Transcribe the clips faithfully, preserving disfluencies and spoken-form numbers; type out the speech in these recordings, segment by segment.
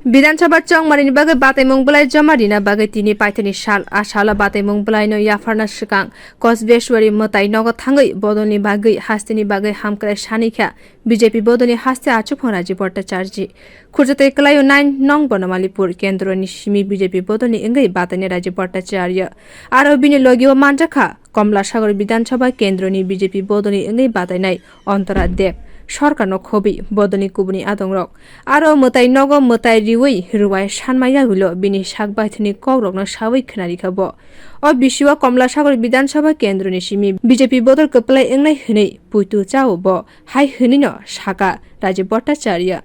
Bidhan Sabha chongmarini bagwi bataimung bwlai joma rina bagwi tini paithakni sal. A salo bataimung bwlaino yapharna swkang Kosbeshwari mwtai nogo thangwi bodolni bagwi hasteni bagwi hamkrai sanikha B J P bodolni haste achuphang Rajiv Bhattacharya. Khurjatwi kwlaio nine nong Bonomalipur kendroni simi B J P bodolni wngwi batainai Rajiv Bhattacharya. Aro bini logio manjakha Komla Sagar Bidhan Sabha kendroni B J P bodolni wngwi batainai Antara Deb, sorkarno khobwi bodolni kubuni adongrok. Aro mwtai nogo mwtai riwi rwai sanma yagulo bini sak baithani kokrokno sawi khwnarikha bo. O bisio Komla Sagar Bidhan Sabha kendroni simi B J P bodol kwplai wngnai hwnwi puitu chao bo, hai hwnwino saka Rajiv Bhattacharya.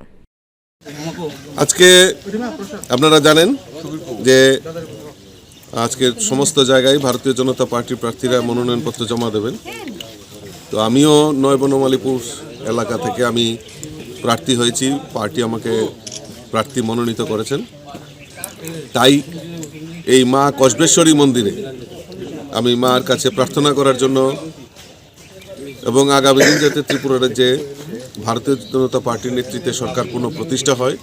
আজকে আপনারা জানেন যে আজকে সমস্ত জায়গায় ভারতীয় জনতা পার্টির প্রার্থীরা মনোনয়নপত্র জমা দেবেন। তো আমিও নয় বনমালীপুর এলাকা থেকে আমি প্রার্থী হয়েছি, পার্টি আমাকে প্রার্থী মনোনীত করেছেন। তাই এই মা কসবেশ্বরী মন্দিরে আমি মার কাছে প্রার্থনা করার জন্য এবং আগামী দিন যাতে ত্রিপুরা রাজ্যে ভারতীয় জনতা পার্টির নেতৃত্বে সরকার পুনঃপ্রতিষ্ঠা হয়,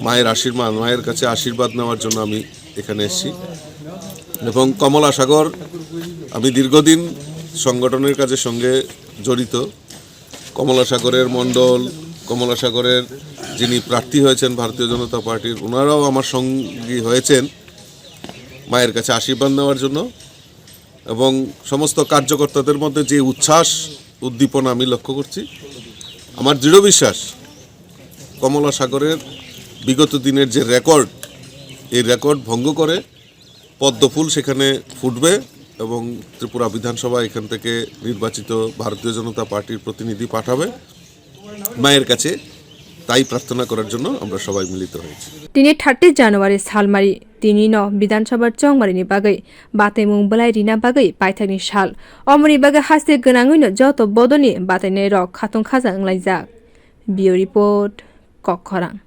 মায়ের আশীর্বাদ, মায়ের কাছে আশীর্বাদ নেওয়ার জন্য আমি এখানে এসেছি। এবং কমলা সাগর, আমি দীর্ঘদিন সংগঠনের কাজের সঙ্গে জড়িত। কমলা সাগরের মণ্ডল, কমলা সাগরের যিনি প্রার্থী হয়েছেন ভারতীয় জনতা পার্টির, ওনারাও আমার সঙ্গী হয়েছেন মায়ের কাছে আশীর্বাদ নেওয়ার জন্য। এবং সমস্ত কার্যকর্তাদের মধ্যে যে উচ্ছ্বাস উদ্দীপনা আমি লক্ষ্য করছি, আমার দৃঢ় বিশ্বাস কমলা সাগরের বিগত দিনের যে রেকর্ড, এই রেকর্ড ভঙ্গ করে পদ্মফুল সেখানে ফুটবে এবং ত্রিপুরা বিধানসভা এখান থেকে নির্বাচিত ভারতীয় জনতা পার্টির প্রতিনিধি পাঠাবে মায়ের কাছে। তাই প্রার্থনা করার জন্য আমরা সবাই মিলিত হয়েছি। Tini thirty January salmari, tini no Bidhan Sabha chongmarini bagwi bataimung bwlai rina bagwi paithakni sal. Omoni bagwi haste gwnangwi no joto bodolni batainai rok khatung khaja wnglaijak. Bureau Report, Kokkhorang.